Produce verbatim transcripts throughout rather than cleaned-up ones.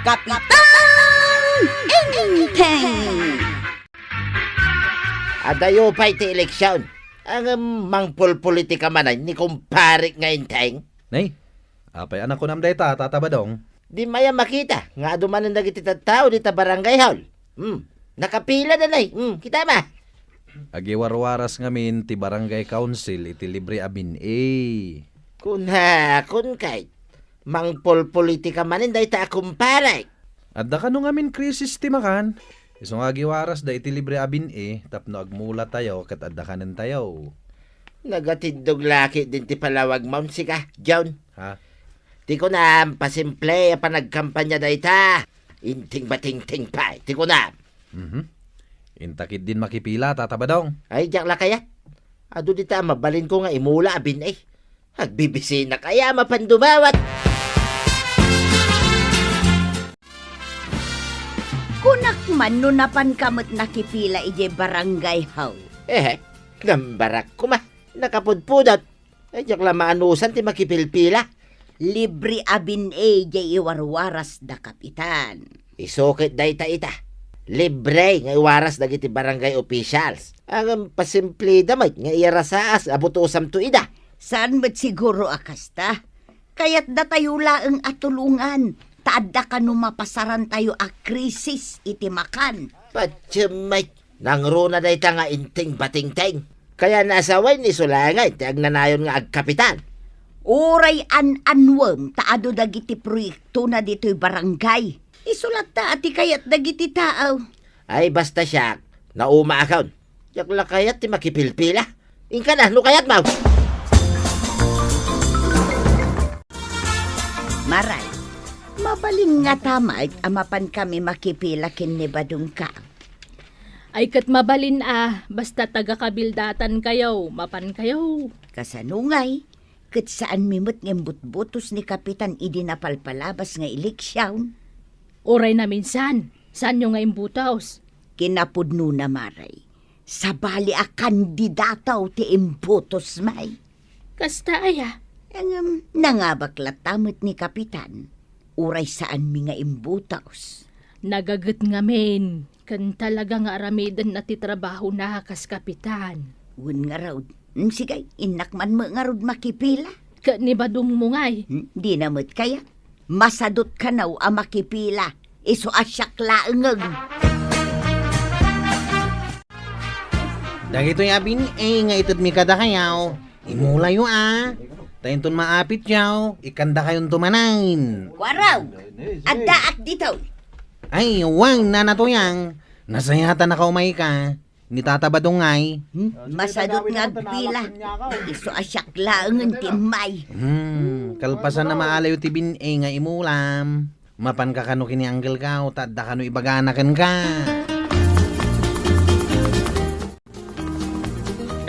Kapitan Enteng! Adayo pay ti eleksion. Ngem mangpolpolitika manen ni kumparek nga Enteng. Nay, apay a nakunam dayta, Tata Badong? Di mayat makita nga adu manen dagiti tattao dita barangay hall. Hmm, nakapila da, nay. Hmm, kita ma. Agiwarwaras ngamin ti barangay council iti libre a bin-i. Kunakon kay, mangpolpolitika manen dayta a kumparek. Adda kano ngamin krisis ti makan. Isu nga agiwarasda iti libre a bin-i tapno agmulatayo ket adda kanentayo. Nagatiddog la ketdin ti palawag manen sika, John. Ha? Ti kunam, pasimple a panagkampanya dayta. Enteng batengteng pay, ti kunam. Mhm. Inta ketdin makipila, Tata Badong. Ay, diak la kayat. Adu dita a mabalinko nga imula a bin-i. Agbibisinak aya a mapan dumawat. Kunak man no napanka met nakipila idiay barangay hall. Eh, nambarak koma. Nakapudpudot. Ay, diak la maanusan ti makipilpila. Libre a bin-i diay iwarwaras da, Kapitan. Isu ket dayta ita. Libre nga iwaras dagiti barangay officials. Ngem pasimpleda met nga iyarasaas a butosamto ida. Saan met siguro a kasta? Kayatdatayo laeng a tulongan, ta adda kano mapasarantayo a krisis iti makan. Patiem met. Nangruna dayta nga Enteng batengteng. Kayatna a sawen, isu laengen ti agnanayon nga agkapitan. Uray an-annuem ta adu dagiti proyektona ditoy barangay. Isu latta a ti kayat dagiti tao. Ay, basta siak, naumaakon. Diak la kayat ti makipilpila. Inkana, no kayatmo. Maray, mabalin ngata met a mapankami makipila ken ni Badongko. Ay, ket mabalin a, basta taga-kabildatankayo, mapankayo. Kasano ngay? Ket saanmi met nga imbutbutos ni Kapitan idi napalpalabas nga eleksion. Uray naminsan, saanyo nga imbutos? Kinapudnona, Maray, sabali a kandidato ti imbutosmi. Kasta aya? Ngem, nangabak latta met ni Kapitan. Uray saanmi nga imbutos. Nagaget ngamin, ken talaga nga aramidenna ti trabahona kas kapitan. Wen ngarud. Mm, sige, innak man met ngarud makipila. Ket ni Badongmo ngay? Hmm, dina met kayat. Masadut kano a makipila. Isu a siak laengen. Dagitoy a bin-i nga itedmi kadakayo, imulayo a. Ta inton maapityo, ikkandakayonto manen. Waraw, addaak ditoy. Ay, wen, Nana Tuyang, nasayatanaka umayka. Ni Tata Badong ngay. Hmm? Masadut nga agpila. Isu a siak laengen ti immay. Hmm, kalpasan a maalayo ti bin-i nga imulam. Mapanka kano ken ni Uncle Kao, ta adda kano ibagana kenka.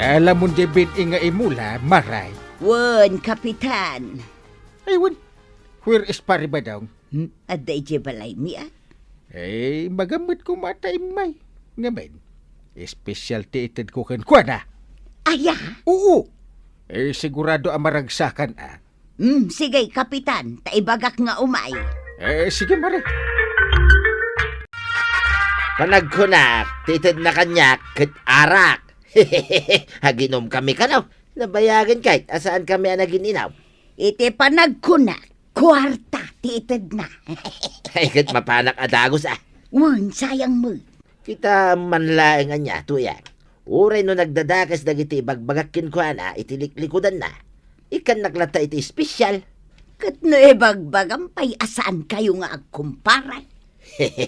Alamon diay bin-i nga imula, Maray? Wen, Kapitan. Ay, wen. Where is Pare Badong? Hmm? Adda idiay balaymi, a? Eh, magammet koma ta immay. Ngamin, espesyal ti itedko kenkuana. Aya? Oo. Eh, sigurado a maragsakan, a. Hmm, sige, Kapitan, ta ibagak nga umay. Eh, sige, Mare. Panagkunak, ti itedna kaniak, ket arak. Aginom kami kano. Nabayagen kay, a saan kami a nagin-inom. Iti panagkunak, kuarta ti itedna. Ay, ket mapanak a dagus, a. Wen, sayang met. Kita man laeng ania, Tuyang. Uray no nagdadakes dagiti ibagbagak kenkuana iti liklikudanna, ikkannak latta iti espesyal. Ket no ibagbagam pay a saankayo nga agkumpare?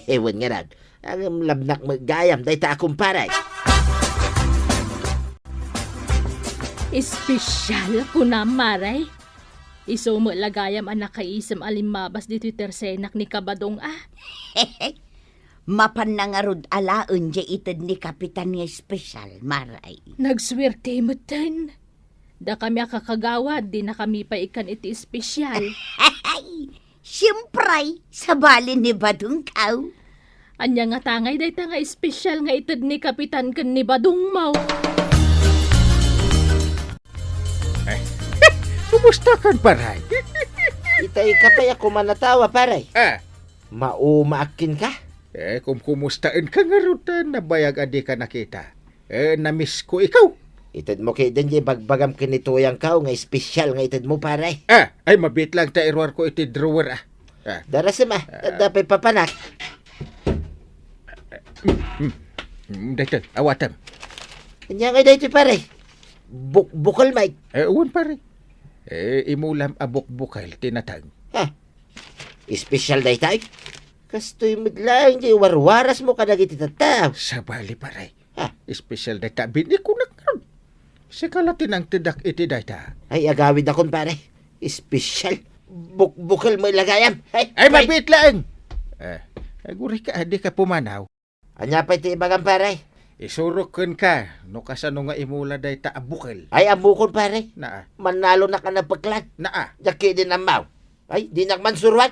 Wen ngarud, ngem labnak met gayam dayta a kumpare. Espesyal, kunam, Mare? Isu met la gayam a nakaisem a limmabas ditoy tersenak ni Kabadong, a. Mapanna ngarud alaen diay ited ni Kapitan nga espesyal, Maray. Nagsuerte metten. Dakami a kakagawad, dinakami pay ikkan iti espesyal. Siempre, sabali ni Badong kaw. Ania ngata ngay dayta nga espesyal nga ited ni Kapitan ken ni Badongmo? Eh, kumusta kan, Paray? Itay ka pay a kumanatawa, Paray. Ah. Maumaak kenka? Eh, kumkumustaenka ngarud ta nabayag a dika nakita. Eh, namisko ikaw. Itedmo ketdin diay ibagbagam ken ni Tuyangko nga espesyal nga itedmo, pare. Ah, ay, mabiit laeng ta iruarko iti drawer, ah. Ah. Darasem, ah. Ah. Adda pay papanak. Hmm, hmm. Hmm, daytoy, awatem. Ania ngay daytoy, pare? Buk-, bukel met. Eh, wen, pare. Eh, imulam a bukbukel ti nateng. Ha? Espesyal daytoy? Kastoy met laeng diay warwarasmo kadagiti tattao. Sabali, pare. Ha? Espesyal dayta a bin-i, kunak ngarud. Sika la ti nangtedak iti dayta. Ay, agawidakon, pare. Espesyal. Bukbukel met la gayam. Ay, ay, ay, mabiit laeng. Eh, agurayka, dika pumanaw. Ania pay ti ibagam, pare? Isurok kenka no kasano nga imula dayta a bukel. Ay, ammokon, pare. Naa. Mannalonak a napeklan. Naa. Diak ketdin ammo. Ay, dinak man suruan.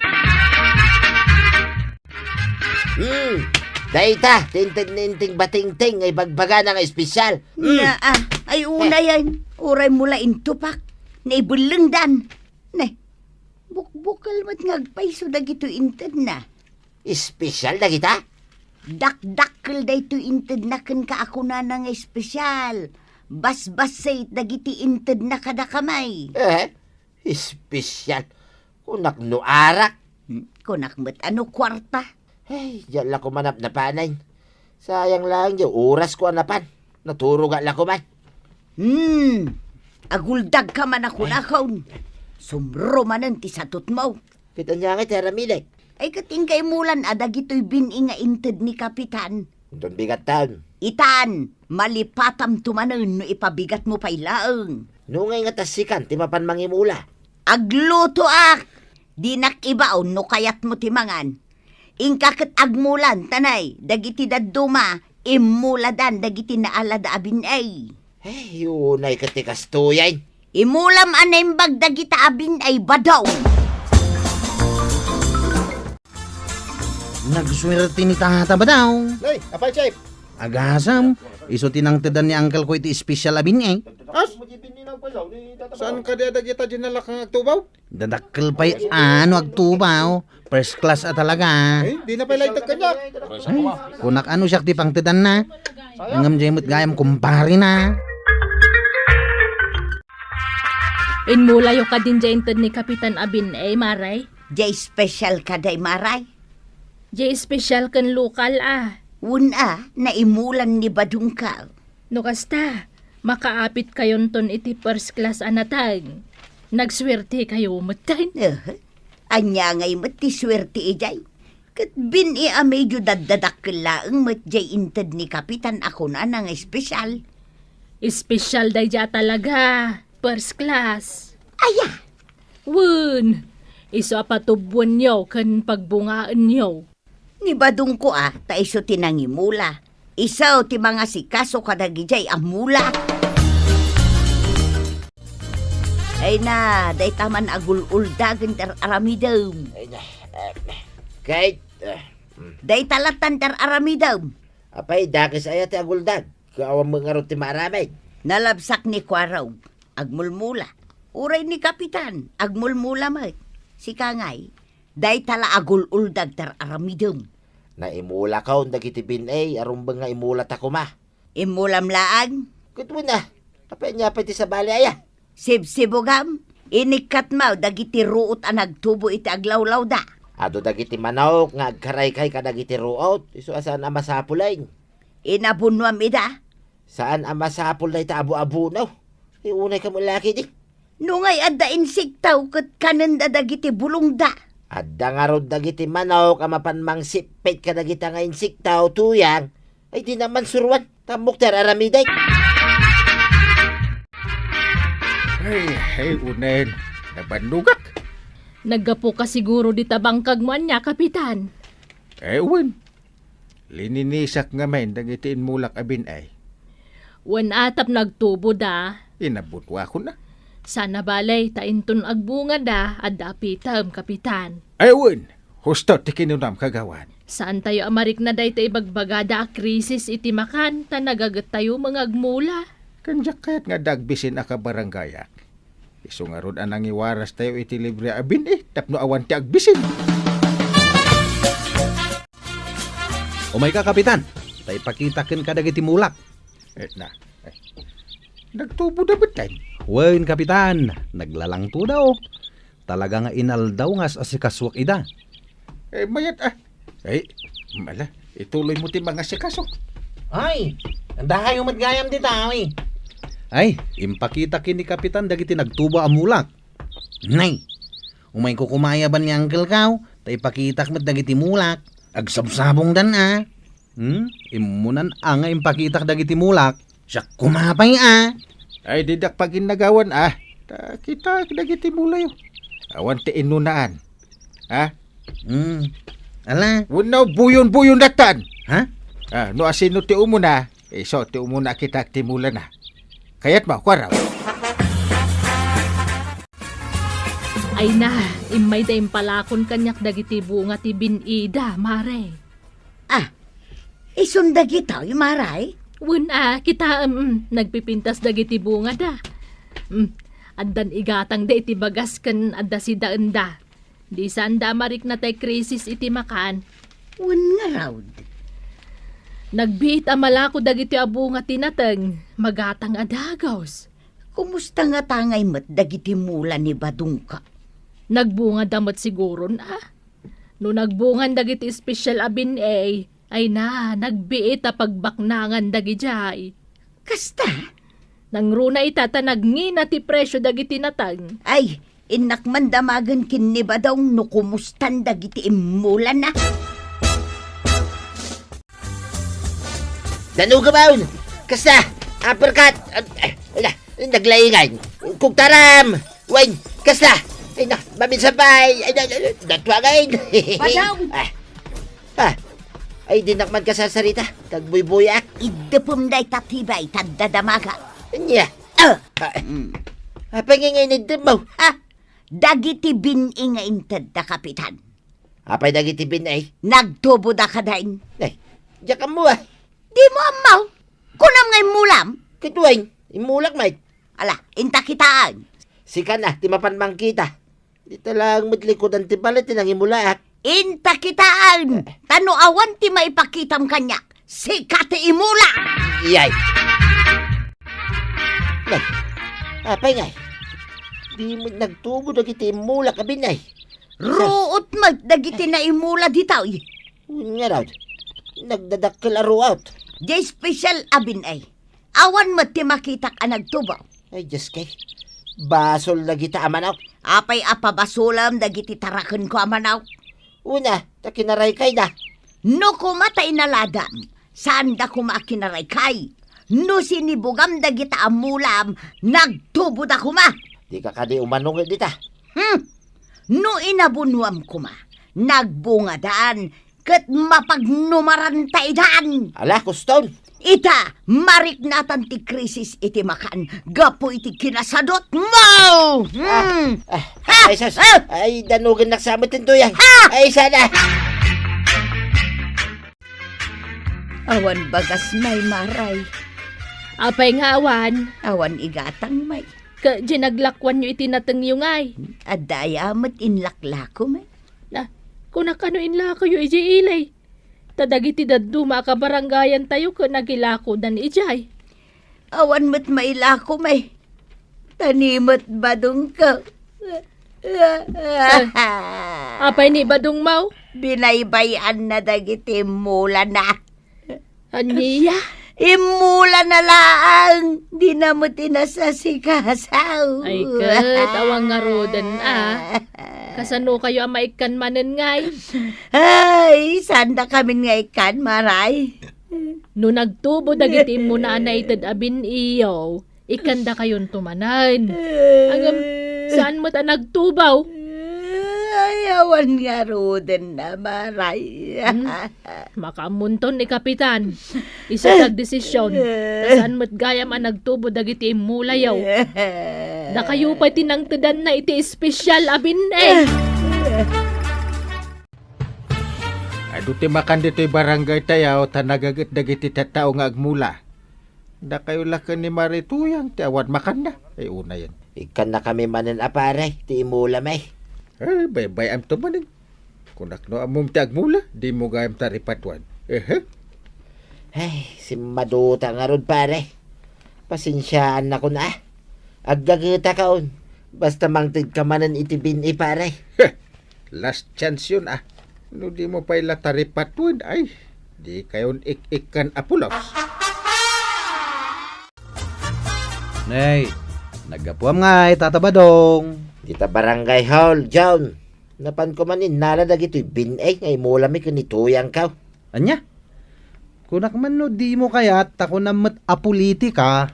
Hmm, dayta, ti inted ni Inting Batingting nga ibagbagana nga espesyal. Hmm. Naa, ay, unayen, uraymo la intupak. Naibellengdan. Ne, bukbukel met nga agpayso dagitoy intedna. Espesyal dagita? Dakdakkel daytoy intedna kenka a kunana nga espesyal. Basbassit dagiti intedna kadakami. Eh, espesyal. Kunak no arak. Hmm, kunak met a no kuarta. Ay, diak la koma napnapanen. Sayang laeng diay orasko a napan. Naturoga la koma. Hmm, aguldagka man a kunakon. Sumro manen ti satutmo. Ket ania ngay ti aramidek? Ay, ket inka imulan a dagitoy bin-i nga inted ni Kapitan. Inton bigattan. Itan, malipatamto manen no ipabigatmo pay laeng. No ngay nga ta sikan ti mapan mangimula? Aglutoak! Dinak ibaon no kayatmo ti mangan. Inka ket agmulan, tanay, dagiti dadduma, immuladan dagiti naalada a bin-i. Ay, unay ket ti kastoyen. Imulam a naimbag dagita a bin-i, Badaw. Nagsuerte ni Tata Badaw. Nay, apay, Chef? Agasam, isu ti nangtedan ni uncle ko iti espesyal a bin-i. As? Saan kadi a dagita dinalak nga agtubaw? Dadakkel pay a no agtubaw. First class a talaga. Ay, dina pay laeng kaniak. Ay, kunak a no siak ti pangtedanna. Ngem diay met gayam kumparena. Immulayo kadin diay inted ni Kapitan a bin-i, Maray? Diay espesyal kadi, Maray? Diay espesyal ken lokal a. Wen a, naimulan ni Badongko. No kasta, makaapitkayonton iti first class a nateng. Nagsuertekayo metten. Eh, ania ngay met ti suerte idiay? Ket bin-i a medyo daddadakkel laeng met diay inted ni Kapitan a kunana nga espesyal. Espesyal daydiay a talaga. First class. Aya? Wen, isu a patubboenyo ken pagbungaenyo. Ni Badongko a, ta isu ti nangimula. Isu ti mangasikaso kadagidiay a mula. Ay na, dayta man agul-uldagen ti ar-aramidem. Ay na, eh, Kate, eh, mm. Dayta lattan ti ar-aramidem. Apay, dakes aya ti aguldag? Awan met ngarud ti maaramid. Nalabsak ni Kuarog. Agmulmula. Uray ni Kapitan, agmulmula met. Sika ngay, dayta la agul-uldag ti ar-aramidem. Naimulakon dagiti bin-i a rumbeng nga imulata koma. Immulam laeng? Ket wen a, apay ania pay ti sabali aya? Sibsibugam, inikkatmo dagiti ruot a nagtubo iti aglawlawda. Adu dagiti manok nga agkaraykay kadagiti ruot, isu a saan a masapul laeng. Inabunoam ida? Saan a masapul dayta abu-abuno. Ti unay kamo laki di. No ngay adda insekto ket kanenda dagiti bulongda. Adda ngarud dagiti manok a mapan mangsippit kadagita nga insekto, Tuyang. Ay, dina man suruan. Tammok ti ar-aramidek. Ay, ay, unen. Nabannogak. Naggapuka siguro dita bangkagmo ania, Kapitan? Eh, wen. Lininisak ngamin dagiti immulak a bin-i. Wen a, tapno agtuboda. Inabunoakon a. Saan a bale, ta inton agbungada, adda apitem, Kapitan. Ay, wen, husto ti kinunam, Kagawad. Saantayo a marikna dayta ibagbagada a krisis iti makan, ta nagagettayo nga agmula. Ken diak kayat nga adda agbisin a kabarangayak. Isu ngarud a nangiwarastayo iti libre a bin-i tapno awan ti agbisin. Umayka, Kapitan, ta ipakitak kenka dagiti mulak. Eh, na. Eh. Nagtuboda metten. Wen, Kapitan, naglalangtoda, oh. Talaga nga inaldaw nga as-asikasuak ida. Eh, mayat, ah. Ay, mala, ituloy mo ti mangasikaso. Ay, anda kayo met gayam dita, oy. Ay, impakitak ken ni Kapitan dagiti nagtubo a mulak. Nay, umayko kumayaban ni Uncle Kao, ta ipakitak met dagiti mulak. Agsabsabongdan a. Hmm? Immunan a nga impakitak dagiti mulak. Siak koma pay a. Ay, didak paginnagawan a. Ta kitak dagiti mulayo. Awan ti inunaan. Ha? Hmm. Ala. Wenno buyon-buyon datan. Ha? Ah, no asino ti umuna, isu ti umuna a kitak ti mulana. Kayatmo, kuaraw. Ay na, immayda impalakon kaniak dagiti bunga ti bin-ida, mare. Ah, isun dagitoy, mare? Wen a, kitaem, mm, nagpipintas dagiti bungada. Mm, addan igatangda iti bagas ken adda sidaenda. Di saanda a marikna tay krisis iti makan. Wen ngarud. Nagbiit a malako dagiti a bunga ti nateng, magatang a dagaws. Kumusta ngata ngay met dagiti mula ni Badongka? Nagbungada met siguron a. No nagbungan dagiti espesyal a bin-ey, ay na, nagbiit a pagbaknangan dagidiay. Kasta? Nangruna ita ta nagngina ti presio dagiti nateng. Ay, innak man damagen ken ni Badong no kumustan dagiti immulana. Danugabaw! Kasta! Uppercut! Ay, ay, ay, naglaingan! Kugtaram! Wen, kasta! Ay na, maminsan pay! Ay na, na, na, natuangan! Badong! Ah, ah. Ay, dinak man kasasarita. Tagbuybuyak. Iddepem dayta ti bay, ta adda damaga. Ania? Ah! Ah. Mm. Apay nga nga iniddem mo? Ha? Dagiti bin-i nga inted da, Kapitan. Apay dagiti bin-i? Nagtubo da kadain. Eh, diak ammo a. Dimo ammo? Kunam nga immulam? Ket wen, immulak met. Ala, inta kitaan. Sika na ti mapan mangkita. Dita laeng met likudan ti balay ti nangimulaak. Inta kitaan. Eh. Ta no awan ti maipakitam kaniak, sika ti imula. Iyay. Nay, apay ngay? Di met nagtubo dagiti immulak a bin-i. Ruot met dagiti naimula ditoy. Wen ngarud, nagdadakkel a ruot. Di espesyal a bin-i. Awan met ti makitak a nagtubo. Ay, Dios kay. Basol dagita a manok. Apay a pabasolem dagiti tarakenko a manok? Una, ta kinaraykayda. No koma ta inaladam, saanda koma a kinaraykay. No sinibugam dagita a mulam, nagtuboda koma. Dika kadi umano nga dita. Hmm. No inabunuam koma, nagbungadan, ket mapagnumaran ta idan. Ala, kuston. Ita, mariknatan ti krisis iti makan gapu iti kinasadutmo. Ah, hmm. Ah, ha? Ay, sus. Ah! Ay, danugennak sa met ti tuyang. Ha? Ay, sana. Awan bagas may, Maray. Apay nga awan? Awan igatang may. Ket di naglakuanyo iti natengyo ngay? Adda aya met inlaklako may. Na, kunak no inlakoyo idiay ili. Ta dagiti dadduma a kabarangayantayo ket nagilakodan idiay. Awan met mailako may. Ta ni met badongko. Eh, apay ni badongmo? Binaybay-anna dagiti immulana. Ania? Immulana laeng, dina met inasasikaso. Ay, ket, awan ngaruden a. Kasano kayo a maikkan manen ngay? Ay, saan da kamin nga ikkan, Maray? No nagtubo dagiti immuna a naited a bin-iyo, ikkandakayonto manen. Ngem, saan met a nagtubo? Ay, awan ngaruden a, Maray. Hmm? Makaammonton ni Kapitan. Isu ti agdesisyon. Ta saan met gayam a nagtubo dagiti immulayo. Dakayo pay ti nangtedanna iti espesyal a bin-i. Adu ti makan ditoy barangay tayo ta nagaget dagiti tattao nga agmula. Dakayo la ken ni Maray Tuyang ti awan makanna. Ay, unayen. Ikkannakami manen a pare, ti immulami. Eh, baybay-amto manen. Kunak no ammom ti agmula, dimo gayam taripaduan. Ehe. Ay, simmaduta ngarud, pare. Pasensiaannakon, a. Aggagetakon. Basta mangtedka manen iti bin-i, pare. Heh, last chance yun, a. No dimo pay la taripatuen, ay, dikayon ik-ikkan a pulos. Nay, naggapuam ngay, Tata Badong. Dita barangay hall, John. Napanko man innala dagitoy bin-i nga imulami ken ni Tuyangko. Ania? Kunak man no dimo kayat ta kunam met a politika.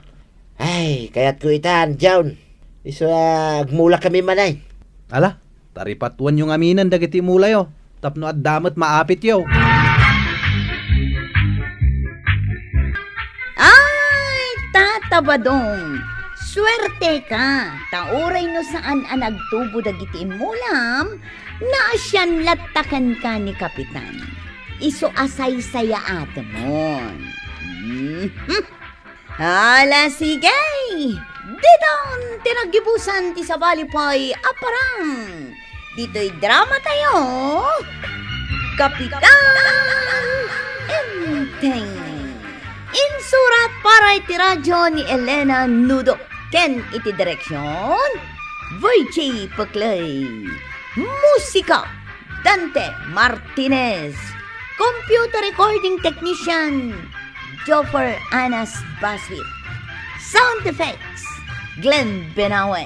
Ay, kayatko itan, John. Isu a agmulakami manen. Ala, taripatuanyo ngaminen dagiti imulayo tapno adda met maapityo. Ay, Tata Badong, suerteka, ta uray no saan a nagtubo dagiti immulam, naasian latta kenka ni Kapitan. Isu a saysayaatemon. Mhm. Ala, sige! Ditan ti naggibusan ti sabali pay a parang ditoy drama tayo, Kapitan Enteng. Insurat para iti radyo ni Elena Nudo ken iti direksyon, Virgie Peclay. Musika, Dante Martinez. Computer recording technician, Joffer Anas Basit. Sound effects, Glenn Benawe.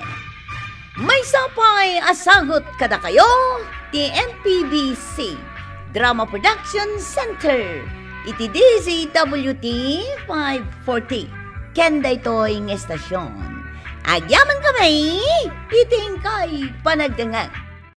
Maysa pay a sagut kadakayo ti M P B C Drama Production Center iti D Z W T five forty. Ken daytoy nga estasyon, agyamankami iti inkay panagdengngeg.